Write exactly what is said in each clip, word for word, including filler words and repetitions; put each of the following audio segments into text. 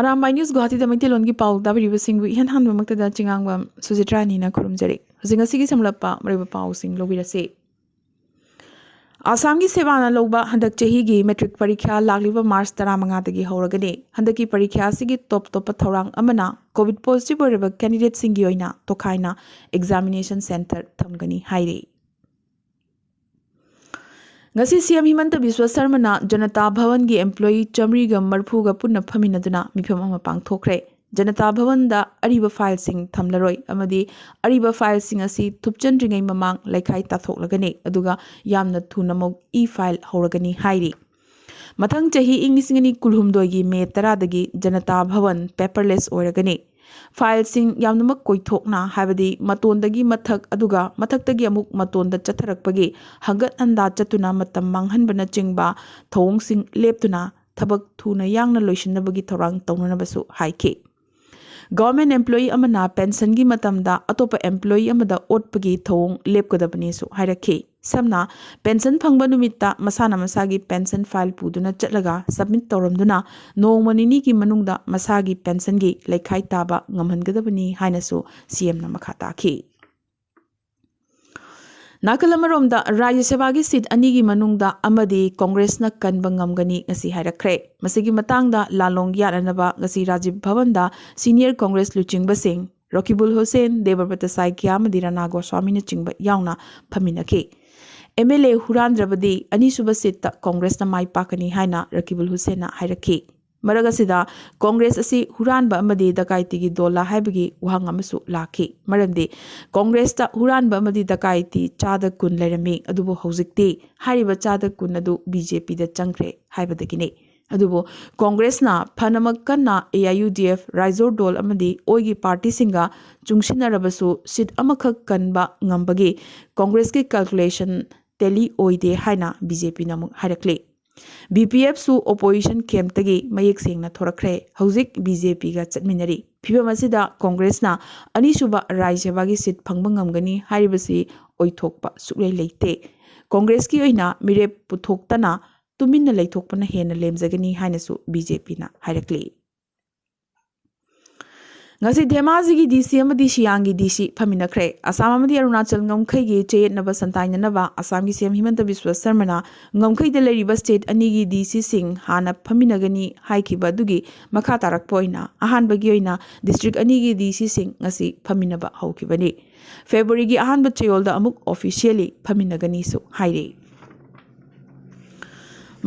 Arambai news ꯒꯨꯋꯥꯍꯥꯇꯤꯗ ꯃꯩꯇꯩꯂꯣꯟꯒꯤ ꯄꯥꯎ ꯇꯥꯕꯤꯔꯤꯕꯁꯤꯡꯕꯨ ꯏꯍꯥꯟ ꯍꯥꯟꯕꯃꯛꯇꯗ ꯆꯤꯉꯥꯡꯕꯝ ꯁꯨꯖꯤꯇ꯭ꯔꯥꯅꯤꯅ ꯈꯨꯔꯨꯝꯖꯔꯤ꯫ ꯍꯧꯖꯤꯛ ꯉꯁꯤꯒꯤ ꯁꯝꯂꯞꯄ ꯃꯔꯨꯑꯣꯏꯕ ꯄꯥꯎꯁꯤꯡ ꯂꯧꯕꯤꯔꯁꯤ꯫ ꯑꯁꯥꯝꯒꯤ ꯁꯦꯕꯥꯅ ꯂꯧꯕ ꯍꯟꯗꯛ ꯆꯍꯤꯒꯤ ꯃꯦꯇ꯭ꯔꯤꯛ ꯄꯔꯤꯈ꯭ꯌꯥ ꯂꯥꯛꯂꯤꯕ ꯃꯥꯔꯆ ꯇꯔꯥꯃꯉꯥꯗꯒꯤ ꯍꯧꯔꯒꯅꯤ꯫ ꯍꯟꯗꯛꯀꯤ ꯄꯔꯤꯈ꯭ꯌꯥ ꯑꯁꯤꯒꯤ ꯇꯣꯞ ꯇꯣꯞꯄ ꯊꯧꯔꯥꯡ ꯑꯃꯅ ꯀꯣꯚꯤꯗ ꯄꯣꯖꯤꯇꯤꯚ ꯑꯣꯏꯔꯕ ꯀꯦꯟꯗꯤꯗꯦꯠꯁꯤꯡꯒꯤ ꯑꯣꯏꯅ ꯇꯣꯈꯥꯏꯅ ꯑꯦꯛꯖꯥꯃꯤꯅꯦꯁꯟ ꯁꯦꯟꯇꯔ ꯊꯝꯒꯅꯤ ꯍꯥꯏꯔꯤ꯫ ꯉꯁꯤ ꯁꯤ ꯑꯦꯝ ꯍꯤꯃꯟꯇ ꯕꯤꯁ꯭ꯋ ꯁꯔꯃꯅ ꯖꯅꯇꯥ ꯚꯋꯟꯒꯤ ꯑꯦꯝꯄ꯭ꯂꯣꯌꯤ ꯆꯥꯃꯔꯤꯒ ꯃꯔꯤꯐꯨꯒ ꯄꯨꯟꯅ ꯐꯝꯃꯤꯟꯅꯗꯨꯅ ꯃꯤꯐꯝ ꯑꯃ ꯄꯥꯡꯊꯣꯛꯈ꯭ꯔꯦ꯫ ꯖꯅꯇꯥ ꯚꯋꯟꯗ ꯑꯔꯤꯕ ꯐꯥꯏꯜꯁꯤꯡ ꯊꯝꯂꯔꯣꯏ ꯑꯃꯗꯤ ꯑꯔꯤꯕ ꯐꯥꯏꯜꯁꯤꯡ ꯑꯁꯤ ꯊꯨꯞꯆꯟꯗ꯭ꯔꯤꯉꯩ ꯃꯃꯥꯡ ꯂꯩꯈꯥꯏ ꯇꯥꯊꯣꯛꯂꯒꯅꯤ, ꯑꯗꯨꯒ ꯌꯥꯝꯅ ꯊꯨꯅꯃꯛ ꯏ ꯐꯥꯏꯜ ꯍꯧꯔꯒꯅꯤ ꯍꯥꯏꯔꯤ꯫ ꯃꯊꯪ ꯆꯍꯤ ꯏꯪ ꯂꯤꯁꯤꯡ ꯑꯅꯤ ꯀꯨꯟꯍꯨꯝꯗꯣꯏꯒꯤ ꯃꯦ ꯇꯔꯥꯗꯒꯤ ꯖꯅꯇꯥ ꯚꯋꯟ ꯄꯦꯄꯔꯂꯦꯁ ꯑꯣꯏꯔꯒꯅꯤ꯫ ꯐꯥꯏꯜꯁꯤꯡ ꯌꯥꯝꯅꯃꯛ ꯀꯣꯏꯊꯣꯛꯅ, ꯍꯥꯏꯕꯗꯤ ꯃꯇꯣꯟꯗꯒꯤ ꯃꯊꯛ ꯑꯗꯨꯒ ꯃꯊꯛꯇꯒꯤ ꯑꯃꯨꯛ ꯃꯇꯣꯟꯗ ꯆꯠꯊꯔꯛꯄꯒꯤ ꯍꯪꯒꯠ ꯍꯟꯗꯥ ꯆꯠꯇꯨꯅ ꯃꯇꯝ ꯃꯥꯡꯍꯟꯕꯅꯆꯤꯡꯕ ꯊꯧꯑꯣꯡꯁꯤꯡ ꯂꯦꯞꯇꯨꯅ ꯊꯕꯛ ꯊꯨꯅ ꯌꯥꯡꯅ ꯂꯣꯏꯁꯤꯟꯅꯕꯒꯤ ꯊꯧꯔꯥꯡ ꯇꯧꯅꯅꯕꯁꯨ ꯍꯥꯏꯈꯤ꯫ ꯒꯚꯔꯟꯃꯦꯟꯠ ꯑꯦꯝꯄ꯭ꯂꯣꯌꯤ ꯑꯃꯅ ꯄꯦꯟꯁꯟꯒꯤ ꯃꯇꯝꯗ ꯑꯇꯣꯞꯄ ꯑꯦꯝꯄ꯭ꯂꯣꯌꯤ ꯑꯃꯗ ꯑꯣꯠꯄꯒꯤ ꯊꯧꯑꯣꯡ ꯂꯦꯞꯀꯗꯕꯅꯤꯁꯨ ꯍꯥꯏꯔꯛꯈꯤ꯫ ꯁꯝꯅ, ꯄꯦꯟꯁꯟ ꯐꯪꯕ ꯅꯨꯃꯤꯠꯇ ꯃꯁꯥꯅ ꯃꯁꯥꯒꯤ ꯄꯦꯟꯁꯟ ꯐꯥꯏꯜ ꯄꯨꯗꯨꯅ ꯆꯠꯂꯒ ꯁꯕꯃꯤꯠ ꯇꯧꯔꯝꯗꯨꯅ ꯅꯣꯡꯃ ꯅꯤꯅꯤꯒꯤ ꯃꯅꯨꯡꯗ ꯃꯁꯥꯒꯤ ꯄꯦꯟꯁꯟꯒꯤ ꯂꯩꯈꯥꯏ ꯇꯥꯕ ꯉꯝꯍꯟꯒꯗꯕꯅꯤ ꯍꯥꯏꯅꯁꯨ ꯁꯤ ꯑꯦꯝꯅ ꯃꯈꯥ ꯇꯥꯈꯤ꯫ ꯅꯥꯀꯜ ꯑꯃꯔꯣꯝꯗ, ꯔꯥꯖ꯭ꯌ ꯁꯚꯥꯒꯤ ꯁꯤꯠ ꯑꯅꯤꯒꯤ ꯃꯅꯨꯡꯗ ꯑꯃꯗꯤ ꯀꯣꯡꯒ꯭ꯔꯦꯁꯅ ꯀꯟꯕ ꯉꯝꯒꯅꯤ ꯉꯁꯤ ꯍꯥꯏꯔꯛꯈ꯭ꯔꯦ꯫ ꯃꯁꯤꯒꯤ ꯃꯇꯥꯡꯗ ꯂꯥꯂꯣꯡ ꯌꯥꯠꯅꯅꯕ ꯉꯁꯤ ꯔꯥꯖꯤꯕ ꯚꯕꯟꯗ ꯁꯤꯅꯤꯌꯔ ꯀꯣꯡꯒ꯭ꯔꯦꯁ ꯂꯨꯆꯤꯡꯕꯁꯤꯡ ꯔꯣꯀꯤꯕꯨꯜ ꯍꯨꯁꯦꯟ, ꯗꯦꯕꯕ꯭ꯔꯇ ꯁꯥꯏꯀ꯭ꯌꯥ ꯑꯃꯗꯤ ꯔꯥꯅꯥ ꯒꯣꯁ꯭ꯋꯥꯃꯤꯅꯆꯤꯡꯕ ꯌꯥꯎꯅ ꯐꯝꯃꯤꯟꯅꯈꯤ꯫ ꯑꯦꯝ ꯑꯦꯜ ꯑꯦ ꯍꯨꯔꯥꯟꯗ꯭ꯔꯕꯗꯤ ꯑꯅꯤꯁꯨꯕ ꯁꯤꯠꯇ ꯀꯣꯡꯒ꯭ꯔꯦꯁꯅ ꯃꯥꯏ ꯄꯥꯛꯀꯅꯤ ꯍꯥꯏꯅ ꯔꯀꯤꯕꯨꯜ ꯍꯨꯁꯦꯟꯅ ꯍꯥꯏꯔꯛꯈꯤ꯫ ꯃꯔꯛ ꯑꯁꯤꯗ ꯀꯣꯡꯒ꯭ꯔꯦꯁ ꯑꯁꯤ ꯍꯨꯔꯥꯟꯕ ꯑꯃꯗꯤ ꯗꯀꯥꯏꯇꯤꯒꯤ ꯗꯣꯜꯂ ꯍꯥꯏꯕꯒꯤ ꯋꯥꯍꯪ ꯑꯃꯁꯨ ꯂꯥꯛꯈꯤ꯫ ꯃꯔꯝꯗꯤ ꯀꯣꯡꯒ꯭ꯔꯦꯁꯇ ꯍꯨꯔꯥꯟꯕ ꯑꯃꯗꯤ ꯗꯀꯥꯏꯇꯤ ꯆꯥꯗ ꯀꯨꯟ ꯂꯩꯔꯝꯃꯤ, ꯑꯗꯨꯕꯨ ꯍꯧꯖꯤꯛꯇꯤ ꯍꯥꯏꯔꯤꯕ ꯆꯥꯗ ꯀꯨꯟ ꯑꯗꯨ ꯕꯤ ꯖꯦ ꯄꯤꯗ ꯆꯪꯈ꯭ꯔꯦ ꯍꯥꯏꯕꯗꯒꯤꯅꯤ꯫ ꯑꯗꯨꯕꯨ ꯀꯣꯡꯒ꯭ꯔꯦꯁꯅ ꯐꯅꯃꯛ ꯀꯟꯅ A I U D F, ꯔꯥꯏꯖꯣꯔ ꯗꯣꯜ ꯑꯃꯗꯤ ꯑꯣꯏꯒꯤ ꯄꯥꯔꯇꯤꯁꯤꯡꯒ ꯆꯨꯡꯁꯤꯟꯅꯔꯕꯁꯨ ꯁꯤꯠ ꯑꯃꯈꯛ ꯀꯟꯕ ꯉꯝꯕꯒꯤ ꯀꯣꯡꯒ꯭ꯔꯦꯁꯀꯤ ꯀꯦꯜꯀꯨꯂꯦꯁꯟ ꯇꯦꯂꯤ ꯑꯣꯏꯗꯦ ꯍꯥꯏꯅ ꯕꯤ ꯖꯦ ꯄꯤꯅ ꯑꯃꯨꯛ ꯍꯥꯏꯔꯛꯂꯤ꯫ ꯕꯤ ꯄꯤ ꯑꯦꯐꯁꯨ ꯑꯣꯄꯣꯖꯤꯁꯟ ꯀꯦꯝꯞꯇꯒꯤ ꯃꯌꯦꯛ ꯁꯦꯡꯅ ꯊꯣꯔꯛꯈ꯭ꯔꯦ, ꯍꯧꯖꯤꯛ ꯕꯤ ꯖꯦ ꯄꯤꯒ ꯆꯠꯃꯤꯟꯅꯔꯤ꯫ ꯐꯤꯚꯝ ꯑꯁꯤꯗ ꯀꯣꯡꯒ꯭ꯔꯦꯁꯅ ꯑꯅꯤꯁꯨꯕ ꯔꯥꯖ꯭ꯌ ꯁꯚꯥꯒꯤ ꯁꯤꯠ ꯐꯪꯕ ꯉꯝꯒꯅꯤ ꯍꯥꯏꯔꯤꯕꯁꯤ ꯑꯣꯏꯊꯣꯛꯄ ꯁꯨꯛꯂꯩ ꯂꯩꯇꯦ꯫ ꯀꯣꯡꯒ꯭ꯔꯦꯁꯀꯤ ꯑꯣꯏꯅ ꯃꯤꯔꯦꯞ ꯄꯨꯊꯣꯛꯇꯅ ꯇꯨꯃꯤꯟꯅ ꯂꯩꯊꯣꯛꯄꯅ ꯍꯦꯟꯅ ꯂꯦꯝꯖꯒꯅꯤ ꯍꯥꯏꯅꯁꯨ ꯕꯤ ꯖꯦ ꯄꯤꯅ ꯍꯥꯏꯔꯛꯂꯤ꯫ ꯉꯁꯤ ꯙꯦꯃꯥꯖꯤꯒꯤ ꯗꯤ ꯁꯤ ꯑꯃꯗꯤ ꯁꯤꯌꯥꯡꯒꯤ ꯗꯤ ꯁꯤ ꯐꯝꯃꯤꯟꯅꯈ꯭ꯔꯦ꯫ ꯑꯁꯥꯝ ꯑꯃꯗꯤ ꯑꯔꯨꯅꯥꯆꯜ ꯉꯝꯈꯩꯒꯤ ꯆꯌꯦꯠꯅꯕ ꯁꯟꯇꯥꯏꯅꯅꯕ ꯑꯁꯥꯝꯒꯤ ꯁꯤ ꯑꯦꯝ ꯍꯤꯃꯟꯇ ꯕꯤꯁ꯭ꯋ ꯁꯔꯃꯅ ꯉꯝꯈꯩꯗ ꯂꯩꯔꯤꯕ ꯁ꯭ꯇꯦꯠ ꯑꯅꯤꯒꯤ ꯗꯤ ꯁꯤꯁꯤꯡ ꯍꯥꯟꯅ ꯐꯝꯃꯤꯟꯅꯒꯅꯤ ꯍꯥꯏꯈꯤꯕ ꯑꯗꯨꯒꯤ ꯃꯈꯥ ꯇꯥꯔꯛꯄ ꯑꯣꯏꯅ ꯑꯍꯥꯟꯕꯒꯤ ꯑꯣꯏꯅ ꯗꯤꯁꯇ꯭ꯔꯤꯛ ꯑꯅꯤꯒꯤ ꯗꯤ ꯁꯤꯁꯤꯡ ꯉꯁꯤ ꯐꯝꯃꯤꯟꯅꯕ ꯍꯧꯈꯤꯕꯅꯤ꯫ ꯐꯦꯕ꯭ꯔꯨꯋꯥꯔꯤꯒꯤ ꯑꯍꯥꯟꯕ ꯆꯌꯣꯜꯗ ꯑꯃꯨꯛ ꯑꯣꯐꯤꯁꯤꯌꯦꯜꯂꯤ ꯐꯝꯃꯤꯟꯅꯒꯅꯤꯁꯨ ꯍꯥꯏꯔꯤ꯫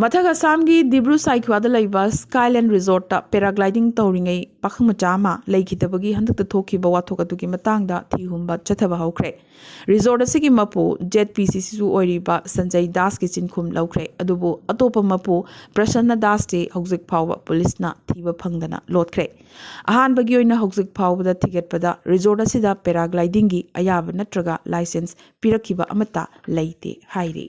ꯃꯊꯛ ꯑꯁꯥꯝꯒꯤ ꯗꯤꯕ꯭ꯔꯨ ꯁꯥꯏꯈ꯭ꯋꯥꯗ ꯂꯩꯕ ꯁ꯭ꯀꯥꯏꯂꯦꯟ ꯔꯤꯖꯣꯔꯠꯇ ꯄꯦꯔꯥꯒ꯭ꯂꯥꯏꯗꯤꯡ ꯇꯧꯔꯤꯉꯩ ꯄꯥꯈꯪ ꯃꯆꯥ ꯑꯃ ꯂꯩꯈꯤꯗꯕꯒꯤ ꯍꯟꯗꯛꯇ ꯊꯣꯛꯈꯤꯕ ꯋꯥꯊꯣꯛ ꯑꯗꯨꯒꯤ ꯃꯇꯥꯡꯗ ꯊꯤꯍꯨꯝꯕ ꯆꯠꯊꯕ ꯍꯧꯈ꯭ꯔꯦ꯫ ꯔꯤꯖꯣꯔꯠ ꯑꯁꯤꯒꯤ ꯃꯄꯨ ꯖꯦꯠ ꯄꯤ ꯁꯤ ꯁꯤꯁꯨ ꯑꯣꯏꯔꯤꯕ ꯁꯟꯖꯌ ꯗꯥꯁꯀꯤ ꯆꯤꯟꯈꯨꯝ ꯂꯧꯈ꯭ꯔꯦ, ꯑꯗꯨꯕꯨ ꯑꯇꯣꯞꯄ ꯃꯄꯨ ꯄ꯭ꯔꯁꯟꯅ ꯗꯥꯁꯇꯤ ꯍꯧꯖꯤꯛ ꯐꯥꯎꯕ ꯄꯨꯂꯤꯁꯅ ꯊꯤꯕ ꯐꯪꯗꯅ ꯂꯣꯠꯈ꯭ꯔꯦ꯫ ꯑꯍꯥꯟꯕꯒꯤ ꯑꯣꯏꯅ ꯍꯧꯖꯤꯛ ꯐꯥꯎꯕꯗ ꯊꯤꯒꯠꯄꯗ ꯔꯤꯖꯣꯔꯠ ꯑꯁꯤꯗ ꯄꯦꯔꯥꯒ꯭ꯂꯥꯏꯗꯤꯡꯒꯤ ꯑꯌꯥꯕ ꯅꯠꯇ꯭ꯔꯒ ꯂꯥꯏꯁꯦꯟꯁ ꯄꯤꯔꯛꯈꯤꯕ ꯑꯃꯠꯇ ꯂꯩꯇꯦ ꯍꯥꯏꯔꯤ꯫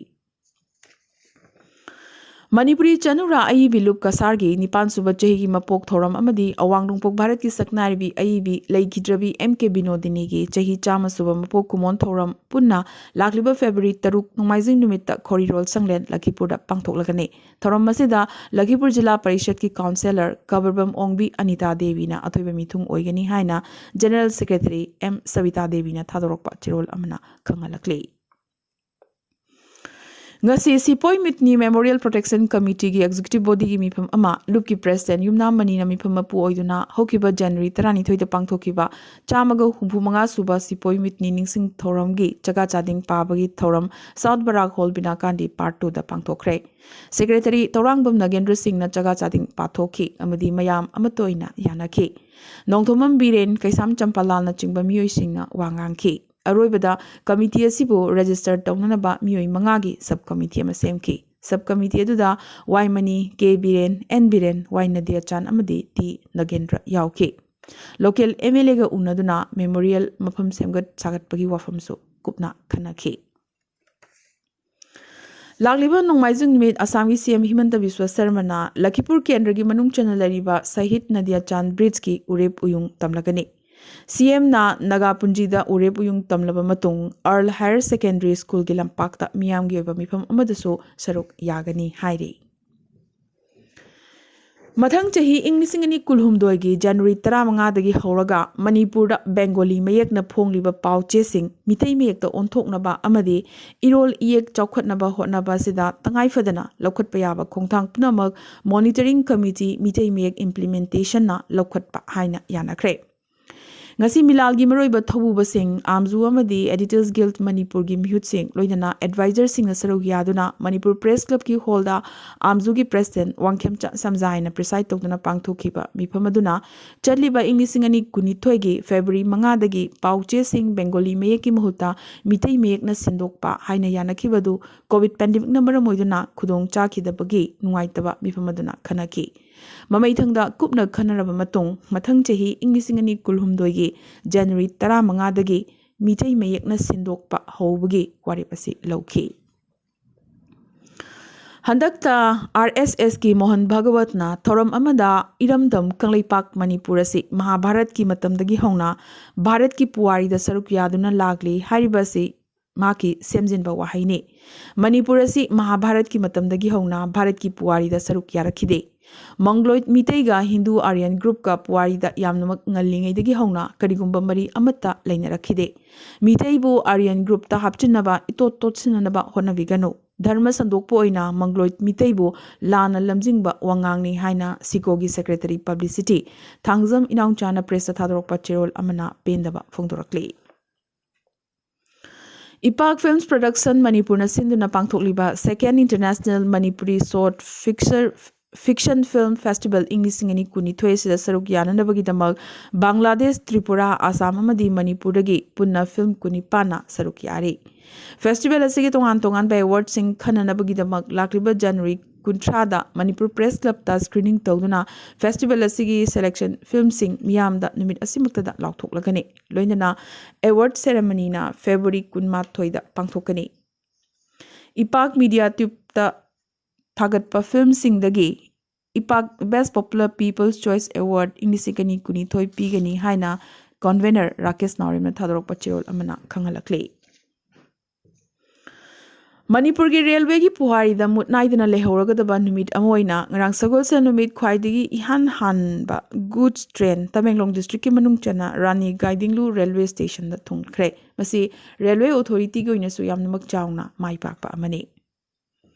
ꯃꯅꯤꯄꯨꯔꯤ ꯆꯅꯨꯔꯥ ꯑꯏꯕꯤ ꯂꯨꯞ ꯀꯁꯥꯔꯒꯤ ꯅꯤꯄꯥꯟ ꯁꯨꯕ ꯆꯍꯤꯒꯤ ꯃꯄꯣꯛ ꯊꯧꯔꯝ ꯑꯃꯗꯤ ꯑꯋꯥꯡ ꯅꯣꯡꯄꯣꯛ ꯚꯥꯔꯠꯀꯤ ꯁꯛꯅꯥꯏꯔꯕꯤ ꯑꯏꯕꯤ ꯂꯩꯈꯤꯗ꯭ꯔꯕꯤ ꯑꯦꯝ ꯀꯦ ꯕꯤꯅꯣꯗꯤꯅꯤꯒꯤ ꯆꯍꯤ ꯆꯥꯝꯃ ꯁꯨꯕ ꯃꯄꯣꯛ ꯀꯨꯝꯑꯣꯟ ꯊꯧꯔꯝ ꯄꯨꯟꯅ ꯂꯥꯛꯂꯤꯕ ꯐꯦꯕ꯭ꯔꯨꯋꯥꯔꯤ ꯇꯔꯨꯛ ꯅꯣꯡꯃꯥꯏꯖꯤꯡ ꯅꯨꯃꯤꯠꯇ ꯈꯣꯔꯤꯔꯣꯜ ꯁꯪꯂꯦꯟ ꯂꯈꯤꯄꯨꯔꯗ ꯄꯥꯡꯊꯣꯛꯂꯒꯅꯤ꯫ ꯊꯧꯔꯝ ꯑꯁꯤꯗ ꯂꯈꯤꯄꯨꯔ ꯖꯤꯂꯥ ꯄꯔꯤꯁꯠꯀꯤ ꯀꯥꯎꯟꯁꯦꯂꯔ ꯀꯕꯔꯕꯝ ꯑꯣꯡꯕꯤ ꯑꯅꯤꯇꯥ ꯗꯦꯕꯤꯅ ꯑꯊꯣꯏꯕ ꯃꯤꯊꯨꯡ ꯑꯣꯏꯒꯅꯤ ꯍꯥꯏꯅ ꯖꯦꯅꯔꯦꯜ ꯁꯦꯀ꯭ꯔꯦꯇꯔꯤ ꯑꯦꯝ ꯁꯕꯤꯇꯥ ꯗꯦꯕꯤꯅ ꯊꯥꯗꯣꯔꯛꯄ ꯆꯦꯔꯣꯜ ꯑꯃꯅ ꯈꯪꯍꯜꯂꯛꯂꯤ꯫ ꯉꯁꯤ ꯁꯤꯄꯣꯏ ꯃꯤꯠꯅꯤ ꯃꯦꯃꯣꯔꯤꯌꯦꯜ ꯄ꯭ꯔꯣꯇꯦꯛꯁꯟ ꯀꯃꯤꯇꯤꯒꯤ ꯑꯦꯛꯖꯤꯀ꯭ꯌꯨꯇꯤꯚ ꯕꯣꯗꯤꯒꯤ ꯃꯤꯐꯝ ꯑꯃ ꯂꯨꯞꯀꯤ ꯄ꯭ꯔꯦꯁꯤꯗꯦꯟꯠ ꯌꯨꯝꯅꯥꯝ ꯃꯅꯤꯅ ꯃꯤꯐꯝ ꯃꯄꯨ ꯑꯣꯏꯗꯨꯅ ꯍꯧꯈꯤꯕ ꯖꯅꯋꯥꯔꯤ ꯇꯔꯥꯅꯤꯊꯣꯏꯗ ꯄꯥꯡꯊꯣꯛꯈꯤꯕ ꯆꯥꯝꯃꯒ ꯍꯨꯝꯐꯨ ꯃꯉꯥ ꯁꯨꯕ ꯁꯤꯄꯣꯏ ꯃꯤꯠꯅꯤ ꯅꯤꯡꯁꯤꯡ ꯊꯧꯔꯝꯒꯤ ꯆꯒꯥ ꯆꯥꯗꯤꯡ ꯄꯥꯕꯒꯤ ꯊꯧꯔꯝ ꯁꯥꯎꯠ ꯕꯔꯥꯛ ꯍꯣꯜ ꯕꯤꯅꯥꯀꯥꯟꯗꯤ ꯄꯥꯔꯠ ꯇꯨꯗ ꯄꯥꯡꯊꯣꯛꯈ꯭ꯔꯦ꯫ ꯁꯦꯀ꯭ꯔꯦꯇꯔꯤ ꯇꯧꯔꯥꯡꯕꯝ ꯅꯒꯦꯟꯗ꯭ꯔ ꯁꯤꯡꯅ ꯆꯒꯥ ꯆꯥꯗꯤꯡ ꯄꯥꯊꯣꯛꯈꯤ ꯑꯃꯗꯤ ꯃꯌꯥꯝ ꯑꯃꯠꯇ ꯑꯣꯏꯅ ꯌꯥꯅꯈꯤ꯫ ꯅꯣꯡꯊꯣꯝꯕꯝ ꯕꯤꯔꯦꯟ, ꯀꯩꯁꯥꯝ ꯆꯝꯄꯥꯂꯥꯜꯅꯆꯤꯡꯕ ꯃꯤꯑꯣꯏꯁꯤꯡꯅ ꯋꯥ ꯉꯥꯡꯈꯤ꯫ ꯑꯔꯣꯏꯕꯗ ꯀꯃꯤꯇꯤ ꯑꯁꯤꯕꯨ ꯔꯦꯖꯤꯁꯇꯔ ꯇꯧꯅꯅꯕ ꯃꯤꯑꯣꯏ ꯃꯉꯥꯒꯤ ꯁꯕ ꯀꯃꯤꯇꯤ ꯑꯃ ꯁꯦꯝꯈꯤ꯫ ꯁꯕ ꯀꯃꯤꯇꯤ ꯑꯗꯨꯗ Y Mani, K Biren, N Biren, Y Nadiyachand ꯑꯃꯗꯤ ꯇꯤ ꯅꯒꯦꯟꯗ꯭ꯔ ꯌꯥꯎꯈꯤ꯫ ꯂꯣꯀꯦꯜ ꯑꯦꯝ ꯑꯦꯜ ꯑꯦꯒ ꯎꯅꯗꯨꯅ ꯃꯦꯃꯣꯔꯤꯌꯦꯜ ꯃꯐꯝ ꯁꯦꯝꯒꯠ ꯁꯥꯒꯠꯄꯒꯤ ꯋꯥꯐꯝꯁꯨ ꯀꯨꯞꯅ ꯈꯟꯅꯈꯤ꯫ ꯂꯥꯛꯂꯤꯕ ꯅꯣꯡꯃꯥꯏꯖꯤꯡ ꯅꯨꯃꯤꯠ ꯑꯁꯥꯝꯒꯤ ꯁꯤ ꯑꯦꯝ ꯍꯤꯃꯟꯇ ꯕꯤꯁ꯭ꯋ ꯁꯔꯃꯅ ꯂꯈꯤꯄꯨꯔ ꯀꯦꯟꯗ꯭ꯔꯒꯤ ꯃꯅꯨꯡ ꯆꯟꯅ ꯂꯩꯔꯤꯕ ꯁꯍꯤꯗ ꯅꯗꯤꯌꯥꯆꯥꯟ ꯕ꯭ꯔꯤꯖꯀꯤ ꯎꯔꯦꯞ ꯎꯌꯨꯡ ꯇꯝꯂꯒꯅꯤ꯫ ꯁꯤ ꯑꯦꯝꯅ ꯅꯥꯒꯥ ꯄꯨꯟꯖꯤꯗ ꯎꯔꯦꯞ ꯎꯌꯨꯡ ꯇꯝꯂꯕ ꯃꯇꯨꯡ ꯑꯔꯜ ꯍꯥꯌꯔ ꯁꯦꯀꯦꯟꯗꯔꯤ ꯁ꯭ꯀꯨꯜꯒꯤ ꯂꯝꯄꯥꯛꯇ ꯃꯤꯌꯥꯝꯒꯤ ꯑꯣꯏꯕ ꯃꯤꯐꯝ ꯑꯃꯗꯁꯨ ꯁꯔꯨꯛ ꯌꯥꯒꯅꯤ ꯍꯥꯏꯔꯤ꯫ ꯃꯊꯪ ꯆꯍꯤ ꯏꯪ ꯂꯤꯁꯤꯡ ꯑꯅꯤ ꯀꯨꯟꯍꯨꯝꯗꯣꯏꯒꯤ ꯖꯅꯋꯥꯔꯤ ꯇꯔꯥꯃꯉꯥꯗꯒꯤ ꯍꯧꯔꯒ ꯃꯅꯤꯄꯨꯔꯗ ꯕꯦꯡꯒꯣꯂꯤ ꯃꯌꯦꯛꯅ ꯐꯣꯡꯂꯤꯕ ꯄꯥꯎ ꯆꯦꯁꯤꯡ ꯃꯤꯇꯩ ꯃꯌꯦꯛꯇ ꯑꯣꯟꯊꯣꯛꯅꯕ ꯑꯃꯗꯤ ꯏꯔꯣꯜ ꯏꯌꯦꯛ ꯆꯥꯎꯈꯠꯅꯕ ꯍꯣꯠꯅꯕ ꯑꯁꯤꯗ ꯇꯉꯥꯏꯐꯗꯅ ꯂꯧꯈꯠꯄ ꯌꯥꯕ ꯈꯣꯡꯊꯥꯡ ꯄꯨꯝꯅꯃꯛ Monitoring Committee ꯃꯤꯇꯩ ꯃꯌꯦꯛ Implementation ꯅ ꯂꯧꯈꯠꯄ ꯍꯥꯏꯅ ꯌꯥꯅꯈ꯭ꯔꯦ꯫ ꯉꯁꯤ ꯃꯤꯂꯥꯜꯒꯤ ꯃꯔꯨꯑꯣꯏꯕ ꯊꯧꯕꯨꯕꯁꯤꯡ, ꯑꯥꯝꯖꯨ ꯑꯃꯗꯤ Editors Guild ꯃꯅꯤꯄꯨꯔꯒꯤ ꯃꯤꯍꯨꯠꯁꯤꯡ, ꯂꯣꯏꯅꯅ advisor ꯁꯤꯡꯅ ꯁꯔꯨꯛ ꯌꯥꯗꯨꯅ ꯃꯅꯤꯄꯨꯔ Press Club ꯀꯤ hall ꯗ ꯑꯥꯝꯖꯨꯒꯤ President ꯋꯥꯡꯈꯦꯝꯆꯥ ꯁꯝꯖꯥꯏꯅ preside ꯇꯧꯗꯨꯅ ꯄꯥꯡꯊꯣꯛꯈꯤꯕ ꯃꯤꯐꯝ ꯑꯗꯨꯅ ꯆꯠꯂꯤꯕ ꯏꯪ ꯂꯤꯁꯤꯡ ꯑꯅꯤ ꯀꯨꯟꯅꯤꯊꯣꯏꯒꯤ ꯐꯦꯕ꯭ꯔꯨꯋꯥꯔꯤ ꯃꯉꯥꯗꯒꯤ ꯄꯥꯎ ꯆꯦꯁꯤꯡ ꯕꯦꯡꯒꯣꯂꯤ ꯃꯌꯦꯛꯀꯤ ꯃꯍꯨꯠꯇ ꯃꯤꯇꯩ ꯃꯌꯦꯛꯅ ꯁꯤꯟꯗꯣꯛꯄ ꯍꯥꯏꯅ ꯌꯥꯅꯈꯤꯕ ꯑꯗꯨ COVID pandemic ꯅ ꯃꯔꯝ ꯑꯣꯏꯗꯨꯅ ꯈꯨꯗꯣꯡ ꯆꯥꯈꯤꯗꯕꯒꯤ ꯅꯨꯡꯉꯥꯏꯇꯕ ꯃꯤꯐꯝ ꯑꯗꯨꯅ ꯈꯟꯅꯈꯤ꯫ ꯃꯃꯩꯊꯪꯗ ꯀꯨꯞꯅ ꯈꯟꯅꯔꯕ ꯃꯇꯨꯡ, ꯃꯊꯪ ꯆꯍꯤ ꯏꯪ ꯂꯤꯁꯤꯡ ꯑꯅꯤ ꯀꯨꯟꯍꯨꯝꯗꯣꯏꯒꯤ ꯖꯅꯋꯥꯔꯤ ꯇꯔꯥꯃꯉꯥꯗꯒꯤ ꯃꯤꯇꯩ ꯃꯌꯦꯛꯅ ꯁꯤꯟꯗꯣꯛꯄ ꯍꯧꯕꯒꯤ ꯋꯥꯔꯦꯞ ꯑꯁꯤ ꯂꯧꯈꯤ꯫ ꯍꯟꯗꯛꯇ RSS ꯀꯤ ꯃꯣꯍꯟ ꯚꯥꯒꯋꯠꯅ ꯊꯧꯔꯝ ꯑꯃꯗ ꯏꯔꯝꯗꯝ ꯀꯪꯂꯩꯄꯥꯛ ꯃꯅꯤꯄꯨꯔ ꯑꯁꯤ ꯃꯍꯥꯚꯥꯔꯠꯀꯤ ꯃꯇꯝꯗꯒꯤ ꯍꯧꯅ ꯚꯥꯔꯠꯀꯤ ꯄꯨꯋꯥꯔꯤꯗ ꯁꯔꯨꯛ ꯌꯥꯗꯨꯅ ꯂꯥꯛꯂꯤ ꯍꯥꯏꯔꯤꯕ ꯑꯁꯤ ꯃꯍꯥꯛꯀꯤ ꯁꯦꯝꯖꯤꯟꯕ ꯋꯥꯍꯩꯅꯤ꯫ ꯃꯅꯤꯄꯨꯔ ꯑꯁꯤ ꯃꯍꯥꯚꯥꯔꯠꯀꯤ ꯃꯇꯝꯗꯒꯤ ꯍꯧꯅ ꯚꯥꯔꯠꯀꯤ ꯄꯨꯋꯥꯔꯤꯗ ꯁꯔꯨꯛ ꯌꯥꯔꯛꯈꯤꯗꯦ꯫ ꯃꯪꯒꯂꯣꯏꯠ ꯃꯤꯇꯩꯒ ꯍꯤꯟꯗꯨ ꯑꯥꯔꯌꯟ group ꯀ ꯄꯨꯋꯥꯔꯤꯗ ꯌꯥꯝꯅꯃꯛ ꯉꯜꯂꯤꯉꯩꯗꯒꯤ ꯍꯧꯅ ꯀꯔꯤꯒꯨꯝꯕ ꯃꯔꯤ ꯑꯃꯠꯇ ꯂꯩꯅꯔꯛꯈꯤꯗꯦ꯫ ꯃꯤꯇꯩꯕꯨ ꯑꯥꯔꯌꯟ group ꯇ ꯍꯥꯞꯆꯤꯟꯅꯕ ꯏꯇꯣꯠ ꯇꯣꯠꯁꯤꯟꯅꯅꯕ ꯍꯣꯠꯅꯕꯤꯒꯅꯨ꯫ ꯙꯔꯃ ꯁꯟꯗꯣꯛꯄ ꯑꯣꯏꯅ ꯃꯪꯒꯂꯣꯏꯠ ꯃꯤꯇꯩꯕꯨ ꯂꯥꯟꯅ ꯂꯝꯖꯤꯡꯕ ꯋꯥꯉꯥꯡꯅꯤ ꯍꯥꯏꯅ ꯁꯤꯀꯣꯒꯤ Secretary Publicity ꯊꯥꯡꯖꯝ ꯏꯅꯥꯎꯆꯥꯅ press ꯇ ꯊꯥꯗꯣꯔꯛꯄ ꯆꯦꯔꯣꯜ ꯑꯃꯅ ꯄꯦꯟꯗꯕ ꯐꯣꯡꯗꯣꯔꯛꯂꯤ꯫ ꯏꯄꯥꯛ Films Production ꯃꯅꯤꯄꯨꯔꯅ ꯁꯤꯟꯗꯨꯅ ꯄꯥꯡꯊꯣꯛꯂꯤꯕ Second International Manipuri Short Fiction, Fiction Film Festival ꯏꯪ ꯂꯤꯁꯤꯡ ꯑꯅꯤ ꯀꯨꯟꯅꯤꯊꯣꯏ ꯑꯁꯤꯗ ꯁꯔꯨꯛ ꯌꯥꯅꯅꯕꯒꯤꯗꯃꯛ ꯕꯪꯒ꯭ꯂꯥꯗꯦꯁ, ꯇ꯭ꯔꯤꯄꯨꯔꯥ, ꯑꯁꯥꯝ ꯑꯃꯗꯤ ꯃꯅꯤꯄꯨꯔꯗꯒꯤ ꯄꯨꯟꯅ film ꯀꯨꯟꯅꯤꯄꯥꯟꯅ ꯁꯔꯨꯛ ꯌꯥꯔꯤ꯫ Festival ꯑꯁꯤꯒꯤ ꯇꯣꯉꯥꯟ ꯇꯣꯉꯥꯟꯕ award ꯁꯤꯡ ꯈꯟꯅꯅꯕꯒꯤꯗꯃꯛ ꯂꯥꯛꯂꯤꯕ ꯖꯅꯋꯥꯔꯤ ꯀꯨꯟꯊ꯭ꯔꯥꯗ ꯃꯅꯤꯄꯨꯔ Press Club ꯇ screening ꯇꯧꯗꯨꯅ festival ꯑꯁꯤꯒꯤ selection film ꯁꯤꯡ ꯃꯤꯌꯥꯝꯗ ꯅꯨꯃꯤꯠ ꯑꯁꯤꯃꯛꯇꯗ ꯂꯥꯎꯊꯣꯛꯂꯒꯅꯤ꯫ ꯂꯣꯏꯅꯅ award ceremony ꯅ ꯐꯦꯕ꯭ꯔꯨꯋꯥꯔꯤ ꯀꯨꯟꯃꯥꯊꯣꯏꯗ ꯄꯥꯡꯊꯣꯛꯀꯅꯤ꯫ ꯏꯄꯥꯛ Media Tube ꯇ ꯊꯥꯒꯠꯄ film ꯁꯤꯡꯗꯒꯤ ꯏꯄꯥꯛ Best Popular People's Choice Award ꯏꯪ ꯂꯤꯁꯤꯡ ꯑꯅꯤ ꯀꯨꯟꯅꯤꯊꯣꯏ ꯄꯤꯒꯅꯤ ꯍꯥꯏꯅ convener ꯔꯥꯀꯦꯁ ꯅꯥꯎꯔꯦꯝꯅ ꯊꯥꯗꯣꯔꯛꯄ ꯆꯦꯔꯣꯜ ꯑꯃꯅ ꯈꯪꯍꯜꯂꯛꯂꯤ꯫ ꯃꯅꯤꯄꯨꯔꯒꯤ ꯔꯦꯜꯋꯦꯒꯤ ꯄꯨꯋꯥꯔꯤꯗ ꯃꯨꯠ ꯅꯥꯏꯗꯅ ꯂꯩꯍꯧꯔꯒꯗꯕ ꯅꯨꯃꯤꯠ ꯑꯃ ꯑꯣꯏꯅ ꯉꯔꯥꯡ ꯁꯒꯣꯜꯁꯦꯜ ꯅꯨꯃꯤꯠ ꯈ꯭ꯋꯥꯏꯗꯒꯤ ꯏꯍꯥꯟ ꯍꯥꯟꯕ ꯒꯨꯗꯁ ꯇ꯭ꯔꯦꯟ ꯇꯃꯦꯡꯂꯣꯡ ꯗꯤꯁꯇ꯭ꯔꯤꯛꯀꯤ ꯃꯅꯨꯡ ꯆꯟꯅ ꯔꯥꯅꯤ ꯒꯥꯏꯗꯤꯡꯂꯨ ꯔꯦꯜꯋꯦ ꯁ꯭ꯇꯦꯁꯟꯗ ꯊꯨꯡꯈ꯭ꯔꯦ꯫ ꯃꯁꯤ ꯔꯦꯜꯋꯦ ꯑꯣꯊꯣꯔꯤꯇꯤꯒꯤ ꯑꯣꯏꯅꯁꯨ ꯌꯥꯝꯅꯃꯛ ꯆꯥꯎꯅ ꯃꯥꯏ ꯄꯥꯛꯄ ꯑꯃꯅꯤ꯫